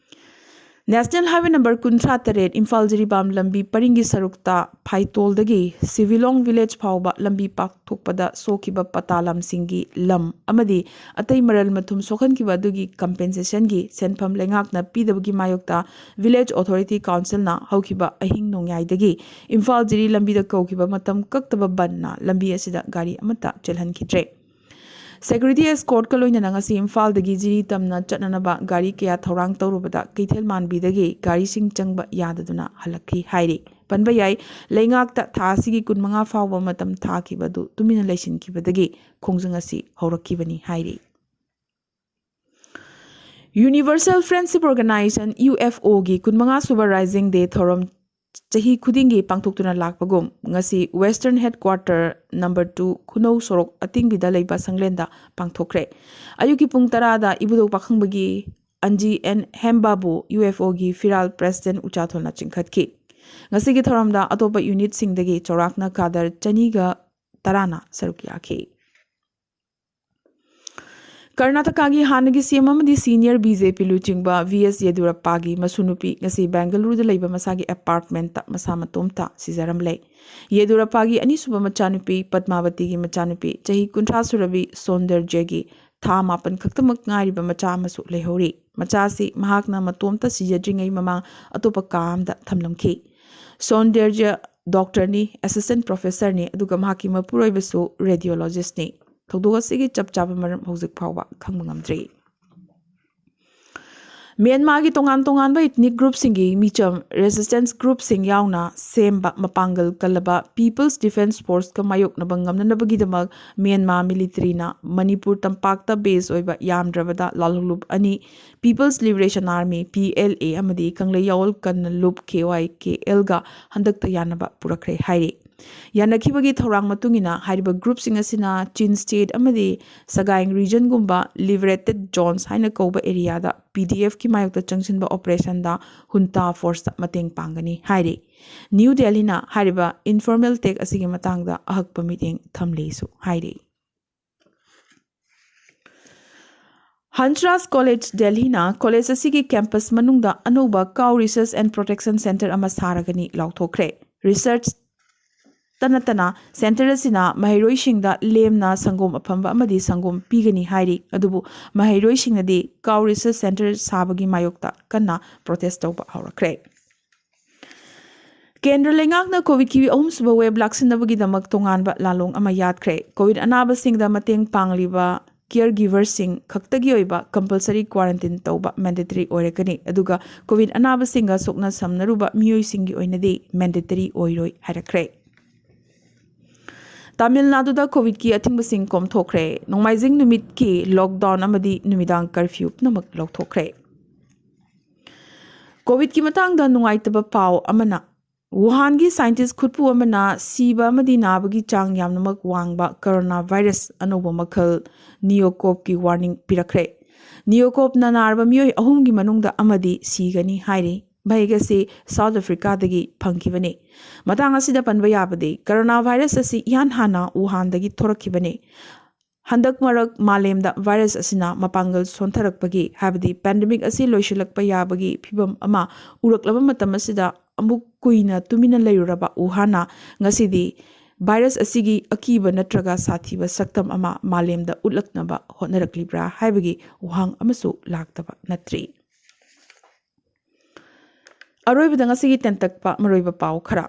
ꯅꯦꯁꯅꯦꯜ ꯍꯥꯏꯋꯦ ꯅꯝꯕꯔ ꯀꯨꯟꯊ꯭ꯔꯥ ꯇꯔꯦꯠ ꯏꯝꯐꯥꯜ ꯖꯤꯔꯤꯕꯥꯝ ꯂꯝꯕꯤ ꯄꯔꯤꯡꯒꯤ ꯁꯔꯨꯛꯇ ꯐꯥꯏꯇꯣꯜꯗꯒꯤ ꯁꯤꯚꯤꯂꯣꯡ ꯚꯤꯂꯦꯖ ꯐꯥꯎꯕ ꯂꯝꯕꯤ ꯄꯥꯛꯊꯣꯛꯄꯗ ꯁꯣꯛꯈꯤꯕ ꯄꯇꯥ ꯂꯝꯁꯤꯡꯒꯤ ꯂꯝ ꯑꯃꯗꯤ ꯑꯇꯩ ꯃꯔꯜ ꯃꯊꯨꯝ ꯁꯣꯛꯍꯟꯈꯤꯕ ꯑꯗꯨꯒꯤ ꯀꯝꯄꯦꯟꯁꯦꯁꯟꯒꯤ ꯁꯦꯟꯐꯝ ꯂꯩꯉꯥꯛꯅ ꯄꯤꯗꯕꯒꯤ ꯃꯥꯌꯣꯛꯇ ꯚꯤꯂꯦꯖ ꯑꯣꯊꯣꯔꯤꯇꯤ ꯀꯥꯎꯟꯁꯤꯜꯅ ꯍꯧꯈꯤꯕ ꯑꯍꯤꯡ ꯅꯣꯡꯌꯥꯏꯗꯒꯤ ꯏꯝꯐꯥꯜ ꯖꯤꯔꯤ ꯂꯝꯕꯤꯗ ꯀꯧꯈꯤꯕ ꯃꯇꯝ ꯀꯛꯇꯕ ꯕꯟꯅ ꯂꯝꯕꯤ ꯑꯁꯤꯗ ꯒꯥꯔꯤ ꯑꯃꯠꯇ ꯆꯦꯜꯍꯟꯈꯤꯗ꯭ꯔꯦ꯫ ꯁꯦꯀ꯭ꯌꯨꯔꯤꯇꯤ ꯑꯦꯁꯀꯣꯔꯠꯀ ꯂꯣꯏꯅꯅ ꯉꯁꯤ ꯏꯝꯐꯥꯜꯗꯒꯤ ꯖꯤꯔꯤ ꯇꯝꯅ ꯆꯠꯅꯅꯕ ꯒꯥꯔꯤ ꯀꯌꯥ ꯊꯧꯔꯥꯡ ꯇꯧꯔꯨꯕꯗ ꯀꯩꯊꯦꯜ ꯃꯥꯟꯕꯤꯗꯒꯤ ꯒꯥꯔꯤꯁꯤꯡ ꯆꯪꯕ ꯌꯥꯗꯗꯨꯅ ꯍꯜꯂꯛꯈꯤ ꯍꯥꯏꯔꯤ꯫ ꯄꯟꯕ ꯌꯥꯏ, ꯂꯩꯉꯥꯛꯇ ꯊꯥ ꯑꯁꯤꯒꯤ ꯀꯨꯟꯃꯉꯥ ꯐꯥꯎꯕ ꯃꯇꯝ ꯊꯥꯈꯤꯕ ꯑꯗꯨ ꯇꯨꯃꯤꯟꯅ ꯂꯩꯁꯤꯟꯈꯤꯕꯗꯒꯤ ꯈꯣꯡꯖꯪ ꯑꯁꯤ ꯍꯧꯔꯛꯈꯤꯕꯅꯤ ꯍꯥꯏꯔꯤ꯫ ꯌꯨꯅꯤꯚꯔꯁꯦꯜ ꯐ꯭ꯔꯦꯟꯗꯁꯤꯞ ꯑꯣꯔꯒꯅꯥꯏꯖꯦꯁꯟ, ꯌꯨ ꯑꯦꯐ ꯑꯣꯒꯤ ꯀꯨꯟꯃꯉꯥ ꯁꯨꯕ ꯔꯥꯏꯖꯤꯡ ꯗꯦ ꯊꯧꯔꯝ ꯆꯍꯤ ꯈꯨꯗꯤꯡꯒꯤ ꯄꯥꯡꯊꯣꯛꯇꯨꯅ ꯂꯥꯛꯄꯒꯨꯝ, ꯉꯁꯤ ꯋꯦꯁꯇꯔꯟ ꯍꯦꯗꯀ꯭ꯋꯥꯔꯇꯔ ꯅꯝꯕꯔ ꯇꯨ ꯈꯨꯅꯧ ꯁꯣꯔꯣꯛ ꯑꯇꯤꯡꯕꯤꯗ ꯂꯩꯕ ꯁꯪꯂꯦꯟꯗ ꯄꯥꯡꯊꯣꯛꯈ꯭ꯔꯦ꯫ ꯑꯌꯨꯛꯀꯤ ꯄꯨꯡ ꯇꯔꯥꯗ ꯏꯕꯨꯙꯧ ꯄꯥꯈꯪꯕꯒꯤ ꯑꯟꯖꯤ ꯑꯦꯟ ꯍꯦꯝꯕꯥꯕꯨ, ꯌꯨ ꯑꯦꯐ ꯑꯣꯒꯤ ꯐꯤꯔꯥꯜ ꯄ꯭ꯔꯦꯁꯤꯗꯦꯟ ꯎꯆꯥꯊꯣꯜꯅ ꯆꯤꯡꯈꯠꯈꯤ꯫ ꯉꯁꯤꯒꯤ ꯊꯧꯔꯝꯗ ꯑꯇꯣꯞꯄ ꯌꯨꯅꯤꯠꯁꯤꯡꯗꯒꯤ ꯆꯥꯎꯔꯥꯛꯅ ꯀꯥꯗꯔ ꯆꯅꯤꯒ ꯇꯔꯥꯅ ꯁꯔꯨꯛ ꯌꯥꯈꯤ꯫ ꯀꯔꯅꯥꯇꯀꯥꯒꯤ ꯍꯥꯟꯅꯒꯤ ꯁꯤ ꯑꯦꯝ ꯑꯃꯗꯤ ꯁꯤꯅꯤꯌꯔ ꯕꯤ ꯖꯦ ꯄꯤ ꯂꯨꯆꯤꯡꯕ ꯚꯤ ꯑꯦꯁ ꯌꯦꯗꯨꯔꯞꯄꯥꯒꯤ ꯃꯁꯨꯅꯨꯄꯤ ꯉꯁꯤ ꯕꯦꯡꯒꯂꯨꯔꯨꯗ ꯂꯩꯕ ꯃꯁꯥꯒꯤ ꯑꯦꯄꯥꯔꯠꯃꯦꯟꯠꯇ ꯃꯁꯥ ꯃꯇꯣꯝꯇ ꯁꯤꯖꯔꯝꯂꯦ꯫ ꯌꯦꯗꯨꯔꯞꯄꯥꯒꯤ ꯑꯅꯤꯁꯨꯕ ꯃꯆꯥꯅꯨꯄꯤ ꯄꯗꯃꯥꯕꯇꯤꯒꯤ ꯃꯆꯥꯅꯨꯄꯤ ꯆꯍꯤ ꯀꯨꯟꯊ꯭ꯔꯥ ꯁꯨꯔꯕꯤ ꯁꯣꯟꯗꯔꯖ꯭ꯌꯒꯤ ꯊꯥ ꯃꯥꯄꯟ ꯈꯛꯇꯃꯛ ꯉꯥꯏꯔꯤꯕ ꯃꯆꯥ ꯑꯃꯁꯨ ꯂꯩꯍꯧꯔꯤ꯫ ꯃꯆꯥ ꯑꯁꯤ ꯃꯍꯥꯛꯅ ꯃꯇꯣꯝꯇ ꯁꯤꯖꯗ꯭ꯔꯤꯉꯩ ꯃꯃꯥꯡ ꯑꯇꯣꯞꯄ ꯀꯥ ꯑꯃꯗ ꯊꯝꯂꯝꯈꯤ꯫ ꯁꯣꯟꯗꯔꯖ꯭ꯌ ꯗꯣꯛꯇꯔꯅꯤ, ꯑꯦꯁꯤꯁꯇꯦꯟꯠ ꯄ꯭ꯔꯣꯐꯦꯁꯔꯅꯤ, ꯑꯗꯨꯒ ꯃꯍꯥꯛꯀꯤ ꯃꯄꯨꯔꯣꯏꯕꯁꯨ ꯔꯦꯗꯤꯑꯣꯂꯣꯖꯤꯁ꯭ꯠꯅꯤ꯫ ꯊꯧꯗꯣꯛ ꯑꯁꯤꯒꯤ ꯆꯞ ꯆꯥꯕ ꯃꯔꯝ ꯍꯧꯖꯤꯛ ꯐꯥꯎꯕ ꯈꯪꯕ ꯉꯝꯗ꯭ꯔꯤ꯫ ꯃ꯭ꯌꯥꯟꯃꯥꯔꯒꯤ ꯇꯣꯉꯥꯟ ꯇꯣꯉꯥꯟꯕ ꯏꯊꯅꯤꯛ ꯒ꯭ꯔꯨꯞꯁꯤꯡꯒꯤ ꯃꯤꯆꯝ, ꯔꯦꯁꯤꯁꯇꯦꯟꯁ ꯒ꯭ꯔꯨꯞꯁꯤꯡ ꯌꯥꯎꯅ ꯁꯦꯝꯕ ꯃꯄꯥꯡꯒꯜ ꯀꯜꯂꯕ ꯄꯤꯄꯜꯁ ꯗꯤꯐꯦꯟꯁ ꯐꯣꯔꯁꯀ ꯃꯥꯌꯣꯛꯅꯕ ꯉꯝꯅꯅꯕꯒꯤꯗꯃꯛ ꯃ꯭ꯌꯥꯟꯃꯥꯔ ꯃꯤꯂꯤꯇꯔꯤꯅ ꯃꯅꯤꯄꯨꯔ ꯇꯝꯄꯥꯛꯇ ꯕꯦꯁ ꯑꯣꯏꯕ ꯌꯥꯝꯗ꯭ꯔꯕꯗ ꯂꯥꯜꯍꯧꯂꯨꯞ ꯑꯅꯤ, people's liberation army, P L A, ꯑꯃꯗꯤ ꯀꯪꯂꯩ ꯌꯥꯑꯣꯜ ꯀꯟꯅ ꯂꯨꯞ, ꯀꯦ ꯋꯥꯏ ꯀꯦ ꯑꯦꯜꯒ ꯍꯟꯗꯛꯇ ꯌꯥꯅꯕ ꯄꯨꯔꯛꯈ꯭ꯔꯦ ꯍꯥꯏꯔꯤ꯫ ꯌꯥꯅꯈꯤꯕꯒꯤ ꯊꯧꯔꯥꯡ ꯃꯇꯨꯡ ꯏꯟꯅ ꯍꯥꯏꯔꯤꯕ ꯒ꯭ꯔꯨꯞꯁꯤꯡ ꯑꯁꯤꯅ ꯆꯤꯟ ꯁ꯭ꯇꯦꯠ ꯑꯃꯗꯤ ꯁꯒꯥꯏꯡ ꯔꯤꯖꯟꯒꯨꯝꯕ ꯂꯤꯕꯔꯦꯇꯦꯗ ꯖꯣꯟꯁ ꯍꯥꯏꯅ ꯀꯧꯕ ꯑꯦꯔꯤꯌꯥꯗ ꯄꯤ ꯗꯤ ꯑꯦꯐꯀꯤ ꯃꯥꯌꯣꯛꯇ ꯆꯪꯁꯤꯟꯕ ꯑꯣꯄꯔꯦꯁꯟꯗ ꯍꯨꯟꯇꯥ ꯐꯣꯔꯁꯇ ꯃꯇꯦꯡ ꯄꯥꯡꯒꯅꯤ ꯍꯥꯏꯔꯤ꯫ ꯅ꯭ꯌꯨ ꯗꯦꯜꯍꯤꯅ ꯍꯥꯏꯔꯤꯕ ꯏꯟꯐꯣꯔꯃꯦꯜ ꯇꯦꯛ ꯑꯁꯤꯒꯤ ꯃꯇꯥꯡꯗ ꯑꯍꯛꯄ ꯃꯤꯠꯌꯦꯡ ꯊꯝꯂꯤꯁꯨ ꯍꯥꯏꯔꯤ꯫ ꯍꯟꯁꯔꯥꯖ ꯀꯣꯂꯦꯖ ꯗꯦꯜꯍꯤꯅ ꯀꯣꯂꯦꯖ ꯑꯁꯤꯒꯤ ꯀꯦꯝꯄꯁ ꯃꯅꯨꯡꯗ ꯑꯅꯧꯕ Cow Research and Protection Centre ꯑꯃ ꯁꯥꯔꯒꯅꯤ ꯂꯥꯎꯊꯣꯛꯈ꯭ꯔꯦ꯫ ꯔꯤꯁꯔꯆ ꯇ ꯅꯠꯇꯅ ꯁꯦꯟꯇꯔ ꯑꯁꯤꯅ ꯃꯍꯩꯔꯣꯏꯁꯤꯡꯗ ꯂꯦꯝꯅ ꯁꯪꯒꯣꯝ ꯑꯐꯝꯕ ꯑꯃꯗꯤ ꯁꯪꯒꯣꯝ ꯄꯤꯒꯅꯤ ꯍꯥꯏꯔꯤ꯫ ꯑꯗꯨꯕꯨ ꯃꯍꯩꯔꯣꯏꯁꯤꯡꯅꯗꯤ Cow Research Centre ꯁꯥꯕꯒꯤ ꯃꯥꯌꯣꯛꯇ ꯀꯟꯅ ꯄ꯭ꯔꯣꯇꯦꯁ ꯇꯧꯕ ꯍꯧꯔꯛꯈ꯭ꯔꯦ꯫ ꯀꯦꯟꯗ꯭ꯔ ꯂꯩꯉꯥꯛꯅ ꯀꯣꯚꯤꯗꯀꯤ ꯑꯍꯨꯝꯁꯨꯕ ꯋꯦꯕ ꯂꯥꯛꯁꯤꯟꯅꯕꯒꯤꯗꯃꯛ ꯇꯣꯉꯥꯟꯕ ꯂꯥꯂꯣꯡ ꯑꯃ ꯌꯥꯠꯈ꯭ꯔꯦ꯫ ꯀꯣꯚꯤꯗ ꯑꯅꯥꯕꯁꯤꯡꯗ ꯃꯇꯦꯡ ꯄꯥꯡꯂꯤꯕ ꯀꯤꯌꯔ ꯒꯤꯚꯔꯁꯤꯡ ꯈꯛꯇꯒꯤ ꯑꯣꯏꯕ ꯀꯝꯄꯜꯁꯔꯤ ꯀ꯭ꯋꯥꯔꯦꯟꯇꯤꯟ ꯇꯧꯕ ꯃꯦꯟꯗꯦꯇꯔꯤ ꯑꯣꯏꯔꯒꯅꯤ, ꯑꯗꯨꯒ ꯀꯣꯚꯤꯗ ꯑꯅꯥꯕꯁꯤꯡꯒ ꯁꯣꯛꯅ ꯁꯝꯅꯔꯨꯕ ꯃꯤꯑꯣꯏꯁꯤꯡꯒꯤ ꯑꯣꯏꯅꯗꯤ ꯃꯦꯟꯗꯦꯇꯔꯤ ꯑꯣꯏꯔꯣꯏ ꯍꯥꯏꯔꯛꯈ꯭ꯔꯦ꯫ ꯇꯥꯃꯤꯜ ꯅꯥꯗꯨꯗ ꯀꯣꯚꯤꯗꯀꯤ ꯑꯊꯤꯡꯕꯁꯤꯡ ꯀꯣꯝꯊꯣꯛꯈ꯭ꯔꯦ꯫ ꯅꯣꯡꯃꯥꯏꯖꯤꯡ ꯅꯨꯃꯤꯠꯀꯤ ꯂꯣꯛꯗꯥꯎꯟ ꯑꯃꯗꯤ ꯅꯨꯃꯤꯗꯥꯡ ꯀꯔꯐ꯭ꯌꯨ ꯄꯨꯝꯅꯃꯛ ꯂꯧꯊꯣꯛꯈ꯭ꯔꯦ꯫ ꯀꯣꯚꯤꯗꯀꯤ ꯃꯇꯥꯡꯗ ꯅꯨꯡꯉꯥꯏꯇꯕ ꯄꯥꯎ ꯑꯃꯅ, ꯋꯨꯍꯥꯟꯒꯤ ꯁꯥꯏꯟꯇꯤꯁ ꯈꯨꯠꯄꯨ ꯑꯃꯅ ꯁꯤꯕ ꯑꯃꯗꯤ ꯅꯥꯕꯒꯤ ꯆꯥꯡ ꯌꯥꯝꯅꯃꯛ ꯋꯥꯡꯕ ꯀꯣꯔꯣꯅꯥ ꯚꯥꯏꯔꯁ ꯑꯅꯧꯕ ꯃꯈꯜ ꯅꯤꯑꯣꯀꯣꯞꯀꯤ ꯋꯥꯔꯅꯤꯡ ꯄꯤꯔꯛꯈ꯭ꯔꯦ꯫ ꯅꯤꯑꯣꯀꯣꯞꯅ ꯅꯥꯔꯕ ꯃꯤꯑꯣꯏ ꯑꯍꯨꯝꯒꯤ ꯃꯅꯨꯡꯗ ꯑꯃꯗꯤ ꯁꯤꯒꯅꯤ ꯍꯥꯏꯔꯤ꯫ ꯃꯍꯤꯛ ꯑꯁꯤ ꯁꯥꯎꯠ ꯑꯐ꯭ꯔꯤꯀꯥꯗꯒꯤ ꯐꯪꯈꯤꯕꯅꯤ꯫ ꯃꯇꯥꯡ ꯑꯁꯤꯗ ꯄꯟꯕ ꯌꯥꯕꯗꯤ, ꯀꯣꯔꯣꯅꯥ ꯚꯥꯏꯔꯁ ꯑꯁꯤ ꯏꯍꯥꯟ ꯍꯥꯟꯅ ꯋꯨꯍꯥꯟꯗꯒꯤ ꯊꯣꯔꯛꯈꯤꯕꯅꯤ꯫ ꯍꯟꯗꯛ ꯃꯔꯛ ꯃꯥꯂꯦꯝꯗ ꯚꯥꯏꯔꯁ ꯑꯁꯤꯅ ꯃꯄꯥꯡꯒꯜ ꯁꯣꯟꯊꯔꯛꯄꯒꯤ, ꯍꯥꯏꯕꯗꯤ ꯄꯦꯟꯗꯦꯃꯤꯛ ꯑꯁꯤ ꯂꯣꯏꯁꯤꯜꯂꯛꯄ ꯌꯥꯕꯒꯤ ꯐꯤꯚꯝ ꯑꯃ ꯎꯔꯛꯂꯕ ꯃꯇꯝ ꯑꯁꯤꯗ, ꯑꯃꯨꯛ ꯀꯨꯏꯅ ꯇꯨꯃꯤꯟꯅ ꯂꯩꯔꯨꯔꯕ ꯋꯨꯍꯥꯟꯅ ꯉꯁꯤꯗꯤ ꯚꯥꯏꯔꯁ ꯑꯁꯤꯒꯤ ꯑꯀꯤꯕ ꯅꯠꯇ꯭ꯔꯒ ꯁꯥꯊꯤꯕ ꯁꯛꯇꯝ ꯑꯃ ꯃꯥꯂꯦꯝꯗ ꯎꯠꯂꯛꯅꯕ ꯍꯣꯠꯅꯔꯛꯂꯤꯕ꯭ꯔꯥ ꯍꯥꯏꯕꯒꯤ ꯋꯥꯍꯪ ꯑꯃꯁꯨ ꯂꯥꯛꯇꯕ ꯅꯠꯇ꯭ꯔꯤ꯫ ꯑꯔꯣꯏꯕꯗ ꯉꯁꯤꯒꯤ ꯇꯦꯟꯇꯛꯄ ꯃꯔꯨꯑꯣꯏꯕ ꯄꯥꯎ ꯈꯔ꯫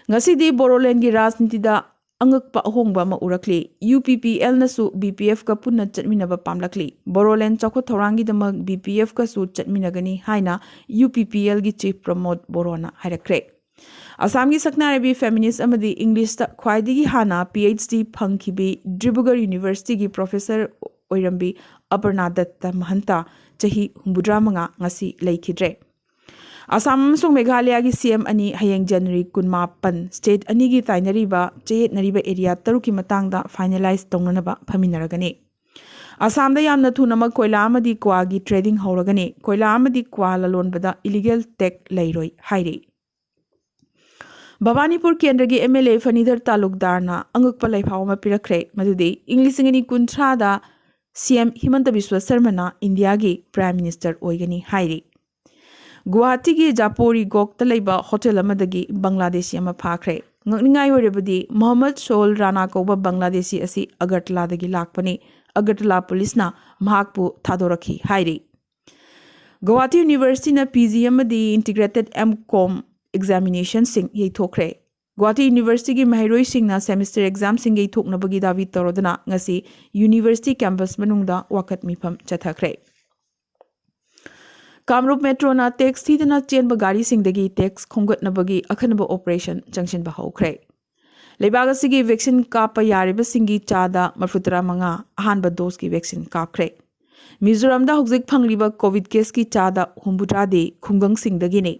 ꯉꯁꯤꯗꯤ ꯕꯣꯔꯣꯂꯦꯟꯒꯤ ꯔꯥꯖꯅꯤꯇꯤꯗ ꯑꯉꯛꯄ ꯑꯍꯣꯡꯕ ꯑꯃ ꯎꯔꯛꯂꯤ꯫ ꯌꯨ ꯄꯤ ꯄꯤ ꯑꯦꯜꯅꯁꯨ ꯕꯤ ꯄꯤ ꯑꯦꯐꯀ ꯄꯨꯟꯅ ꯆꯠꯃꯤꯟꯅꯕ ꯄꯥꯝꯂꯛꯂꯤ꯫ ꯕꯣꯔꯣꯂꯦꯟ ꯆꯥꯎꯈꯠ ꯊꯧꯔꯥꯡꯒꯤꯗꯃꯛ ꯕꯤ ꯄꯤ ꯑꯦꯐꯀꯁꯨ ꯆꯠꯃꯤꯟꯅꯒꯅꯤ ꯍꯥꯏꯅ ꯌꯨ ꯄꯤ ꯄꯤ ꯑꯦꯜꯒꯤ ꯆꯤꯐ ꯄ꯭ꯔꯃꯣꯗ ꯕꯣꯔꯣꯅ ꯍꯥꯏꯔꯛꯈ꯭ꯔꯦ꯫ ꯑꯁꯥꯝꯒꯤ ꯁꯛꯅꯥꯏꯔꯕꯤ ꯐꯦꯃꯤꯅꯤꯁ ꯑꯃꯗꯤ ꯏꯪꯂꯤꯁꯇ ꯈ꯭ꯋꯥꯏꯗꯒꯤ ꯍꯥꯟꯅ ꯄꯤ ꯑꯩꯆ ꯗꯤ ꯐꯪꯈꯤꯕꯤ ꯗ꯭ꯔꯤꯕꯒꯔ ꯌꯨꯅꯤꯚꯔꯁꯤꯇꯤꯒꯤ ꯄ꯭ꯔꯣꯐꯦꯁꯔ ꯑꯣꯏꯔꯝꯕꯤ ꯑꯄꯔꯅꯥ ꯗꯠꯇ ꯃꯍꯟꯇ, ꯆꯍꯤ ꯍꯨꯝꯐꯨꯇꯔꯥ ꯃꯉꯥ, ꯉꯁꯤ ꯂꯩꯈꯤꯗ꯭ꯔꯦ꯫ ꯑꯁꯥꯝ ꯑꯃꯁꯨꯡ ꯃꯦꯘꯥꯂꯌꯒꯤ ꯁꯤ ꯑꯦꯝ ꯑꯅꯤ ꯍꯌꯦꯡ ꯖꯅꯋꯥꯔꯤ ꯀꯨꯟꯃꯥꯄꯟ ꯁ꯭ꯇꯦꯠ ꯑꯅꯤꯒꯤ ꯇꯥꯏꯅꯔꯤꯕ ꯆꯌꯦꯠꯅꯔꯤꯕ ꯑꯦꯔꯤꯌꯥ ꯇꯔꯨꯛꯀꯤ ꯃꯇꯥꯡꯗ ꯐꯥꯏꯅꯦꯂꯥꯏꯖ ꯇꯧꯅꯅꯕ ꯐꯝꯃꯤꯟꯅꯔꯒꯅꯤ꯫ ꯑꯁꯥꯝꯗ ꯌꯥꯝꯅ ꯊꯨꯅꯃꯛ ꯀꯣꯏꯂꯥ ꯑꯃꯗꯤ ꯀ꯭ꯋꯥꯒꯤ ꯇ꯭ꯔꯦꯗꯤꯡ ꯍꯧꯔꯒꯅꯤ꯫ ꯀꯣꯏꯂꯥ ꯑꯃꯗꯤ ꯀ꯭ꯋꯥ ꯂꯂꯣꯟꯕꯗ ꯏꯂꯤꯒꯦꯜ ꯇꯦꯛ ꯂꯩꯔꯣꯏ ꯍꯥꯏꯔꯤ꯫ ꯚꯕꯥꯅꯤꯄꯨꯔ ꯀꯦꯟꯗ꯭ꯔꯒꯤ ꯑꯦꯝ ꯑꯦꯜ ꯑꯦ ꯐꯅꯤꯙꯔ ꯇꯥꯂꯨꯛꯗꯥꯔꯅ ꯑꯉꯛꯄ ꯂꯩꯐꯥꯎ ꯑꯃ ꯄꯤꯔꯛꯈ꯭ꯔꯦ, ꯃꯗꯨꯗꯤ ꯏꯪ ꯂꯤꯁꯤꯡ ꯑꯅꯤ ꯀꯨꯟꯊ꯭ꯔꯥꯗ ꯁꯤ ꯑꯦꯝ ꯍꯤꯃꯟꯇ ꯕꯤꯁ꯭ꯋ ꯁꯔꯃꯅ ꯏꯟꯗꯤꯌꯥꯒꯤ ꯄ꯭ꯔꯥꯏꯝ ꯃꯤꯅꯤꯁꯇꯔ ꯑꯣꯏꯒꯅꯤ ꯍꯥꯏꯔꯤ꯫ ꯒꯨꯋꯥꯍꯥꯇꯤꯒꯤ ꯖꯥꯄꯣꯔꯤ ꯒꯣꯛꯇ ꯂꯩꯕ ꯍꯣꯇꯦꯜ ꯑꯃꯗꯒꯤ ꯕꯪꯒ꯭ꯂꯥꯗꯦꯁꯤ ꯑꯃ ꯐꯥꯈ꯭ꯔꯦ꯫ ꯉꯛꯅꯤꯡꯉꯥꯏ ꯑꯣꯏꯔꯕꯗꯤ ꯃꯣꯍꯝꯃꯗ ꯁꯣꯜ ꯔꯥꯅꯥ ꯀꯧꯕ ꯕꯪꯒ꯭ꯂꯥꯗꯦꯁꯤ ꯑꯁꯤ ꯑꯒꯔꯇꯂꯥꯗꯒꯤ ꯂꯥꯛꯄꯅꯤ꯫ ꯑꯒꯔꯇꯂꯥ ꯄꯨꯂꯤꯁꯅ ꯃꯍꯥꯛꯄꯨ ꯊꯥꯗꯣꯔꯛꯈꯤ ꯍꯥꯏꯔꯤ꯫ ꯒꯨꯋꯥꯍꯥꯇꯤ ꯌꯨꯅꯤꯚꯔꯁꯤꯇꯤꯅ ꯄꯤ ꯖꯤ ꯑꯃꯗꯤ ꯏꯟꯇꯤꯒ꯭ꯔꯦꯇꯦꯗ ꯑꯦꯝ ꯀꯣꯝ ꯑꯦꯛꯖꯥꯃꯤꯅꯦꯁꯟꯁꯤꯡ ꯌꯩꯊꯣꯛꯈ꯭ꯔꯦ꯫ ꯒꯨꯋꯥꯍꯥꯇꯤ ꯌꯨꯅꯤꯚꯔꯁꯤꯇꯤꯒꯤ ꯃꯍꯩꯔꯣꯏꯁꯤꯡꯅ ꯁꯦꯃꯤꯁꯇꯔ ꯑꯦꯛꯖꯥꯝꯁꯤꯡ ꯌꯩꯊꯣꯛꯅꯕꯒꯤ ꯗꯥꯕꯤ ꯇꯧꯔꯗꯨꯅ ꯉꯁꯤ ꯌꯨꯅꯤꯚꯔꯁꯤꯇꯤ ꯀꯦꯝꯄꯁ ꯃꯅꯨꯡꯗ ꯋꯥꯀꯠ ꯃꯤꯐꯝ ꯆꯠꯊꯈ꯭ꯔꯦ꯫ ꯀꯥꯃꯔꯨꯞ ꯃꯦꯇ꯭ꯔꯣꯅ ꯇꯦꯛꯁ ꯊꯤꯗꯅ ꯆꯦꯟꯕ ꯒꯥꯔꯤꯁꯤꯡꯗꯒꯤ ꯇꯦꯛꯁ ꯈꯣꯝꯒꯠꯅꯕꯒꯤ ꯑꯈꯟꯅꯕ ꯑꯣꯄꯔꯦꯁꯟ ꯆꯪꯁꯤꯟꯕ ꯍꯧꯈ꯭ꯔꯦ꯫ ꯂꯩꯕꯥꯛ ꯑꯁꯤꯒꯤ ꯚꯦꯛꯁꯤꯟ ꯀꯥꯞꯄ ꯌꯥꯔꯤꯕꯁꯤꯡꯒꯤ ꯆꯥꯗ ꯃꯔꯐꯨꯇꯔꯥ ꯃꯉꯥ ꯑꯍꯥꯟꯕ ꯗꯣꯁꯀꯤ ꯚꯦꯛꯁꯤꯟ ꯀꯥꯞꯈ꯭ꯔꯦ꯫ ꯃꯤꯖꯣꯔꯥꯝꯗ ꯍꯧꯖꯤꯛ ꯐꯪꯂꯤꯕ ꯀꯣꯚꯤꯗ ꯀꯦꯁꯀꯤ ꯆꯥꯗ ꯍꯨꯝꯐꯨꯇꯔꯥꯗꯤ ꯈꯨꯡꯒꯪꯁꯤꯡꯗꯒꯤꯅꯤ꯫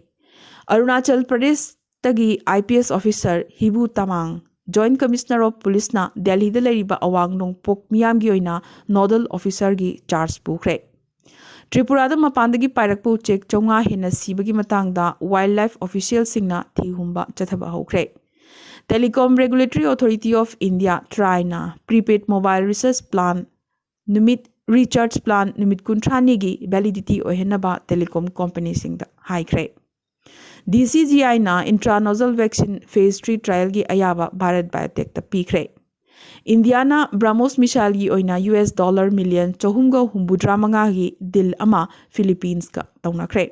ꯑꯔꯨꯅꯥꯆꯜ ꯄ꯭ꯔꯗꯦꯁꯇꯒꯤ ꯑꯥꯏ ꯄꯤ ꯑꯦꯁ ꯑꯣꯐꯤꯁꯔ ꯍꯤꯕꯨ ꯇꯃꯥꯡ ꯖꯣꯏꯟꯠ ꯀꯃꯤꯁꯅꯔ ꯑꯣꯐ ꯄꯨꯂꯤꯁꯅ ꯗꯦꯜꯍꯤꯗ ꯂꯩꯔꯤꯕ ꯑꯋꯥꯡ ꯅꯣꯡꯄꯣꯛ ꯃꯤꯌꯥꯝꯒꯤ ꯑꯣꯏꯅ ꯅꯣꯗꯜ ꯑꯣꯐꯤꯁꯔꯒꯤ ꯆꯥꯔꯖ ꯄꯨꯈ꯭ꯔꯦ꯫ ꯇ꯭ꯔꯤꯄꯨꯔꯥꯗ ꯃꯄꯥꯟꯗꯒꯤ ꯄꯥꯏꯔꯛꯄ ꯎꯆꯦꯛ ꯆꯥꯝꯃꯉꯥ ꯍꯦꯟꯅ ꯁꯤꯕꯒꯤ ꯃꯇꯥꯡꯗ ꯋꯥꯏꯜꯗ ꯂꯥꯏꯐ ꯑꯣꯐꯤꯁꯤꯌꯦꯜꯁꯤꯡꯅ ꯊꯤꯍꯨꯝꯕ ꯆꯠꯊꯕ ꯍꯧꯈ꯭ꯔꯦ꯫ Telecom Regulatory Authority of India, ꯇ꯭ꯔꯥꯏꯅ ꯄ꯭ꯔꯤꯄꯦꯗ ꯃꯣꯕꯥꯏꯜ ꯔꯤꯆꯥꯔꯖ ꯄ꯭ꯂꯥꯟ ꯅꯨꯃꯤꯠ ꯔꯤꯆꯥꯔꯖ ꯄ꯭ꯂꯥꯟ ꯅꯨꯃꯤꯠ ꯀꯨꯟꯊ꯭ꯔꯥꯅꯤꯒꯤ ꯚꯦꯂꯤꯗꯤꯇꯤ ꯑꯣꯏꯍꯟꯅꯕ ꯇꯦꯂꯤꯀꯣꯝ ꯀꯣꯝꯄꯅꯤꯁꯤꯡꯗ ꯍꯥꯏꯈ꯭ꯔꯦ꯫ ꯗꯤ ꯁꯤ ꯖꯤ ꯑꯥꯏꯅ ꯏꯟꯇ꯭ꯔꯥꯅꯣꯖꯜ ꯚꯦꯛꯁꯤꯟ ꯐꯦꯖ ꯊ꯭ꯔꯤ ꯇ꯭ꯔꯥꯌꯦꯜꯒꯤ ꯑꯌꯥꯕ ꯚꯥꯔꯠ ꯕꯥꯏꯑꯣꯇꯦꯛꯇ ꯄꯤꯈ꯭ꯔꯦ꯫ ꯏꯟꯗꯤꯌꯥꯅ ꯕ꯭ꯔꯥꯃꯣꯁ ꯃꯤꯁꯥꯏꯜꯒꯤ ꯑꯣꯏꯅ ꯌꯨ ꯑꯦꯁ ꯗꯣꯂꯔ ꯃꯤꯂꯤꯌꯟ ꯆꯍꯨꯝꯒ ꯍꯨꯝꯐꯨꯇꯔꯥ ꯃꯉꯥꯒꯤ ꯗꯤꯜ ꯑꯃ ꯐꯤꯂꯤꯄꯤꯟꯁꯀ ꯇꯧꯅꯈ꯭ꯔꯦ꯫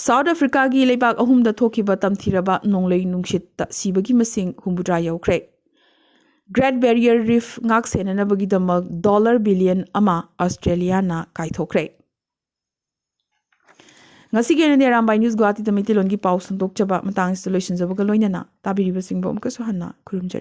ꯁꯥꯎꯠ ꯑꯐ꯭ꯔꯤꯀꯥꯒꯤ ꯂꯩꯕꯥꯛ ꯑꯍꯨꯝꯗ ꯊꯣꯛꯈꯤꯕ ꯇꯝꯊꯤꯔꯕ ꯅꯣꯡꯂꯩ ꯅꯨꯡꯁꯤꯠꯇ ꯁꯤꯕꯒꯤ ꯃꯁꯤꯡ ꯍꯨꯝꯐꯨꯇꯔꯥ ꯌꯧꯈ꯭ꯔꯦ꯫ ꯒ꯭ꯔꯦꯠ ꯕꯦꯔꯤꯌꯔ ꯔꯤꯐ ꯉꯥꯛ ꯁꯦꯟꯅꯅꯕꯒꯤꯗꯃꯛ ꯗꯣꯂꯔ ꯕꯤꯂꯤꯌꯟ ꯑꯃ ꯑꯁꯇ꯭ꯔꯦꯂꯤꯌꯥꯅ ꯀꯥꯏꯊꯣꯛꯈ꯭ꯔꯦ꯫ ꯉꯁꯤꯒꯤ ꯑꯣꯏꯅꯗꯤ ꯑꯔꯥꯝꯕꯥꯏ ꯅ꯭ꯌꯨꯁ ꯒꯨꯋꯥꯍꯥꯇꯤꯗ ꯃꯩꯇꯩꯂꯣꯟꯒꯤ ꯄꯥꯎ ꯁꯟꯗꯣꯛꯆꯕ ꯃꯇꯥꯡ ꯑꯁꯤꯗ ꯂꯣꯏꯁꯤꯟꯖꯕꯒ ꯂꯣꯏꯅꯅ ꯇꯥꯕꯤꯔꯤꯕꯁꯤꯡꯕꯨ ꯑꯃꯨꯛꯀꯁꯨ ꯍꯟꯅ ꯈꯨꯔꯨꯝꯖꯔꯤ꯫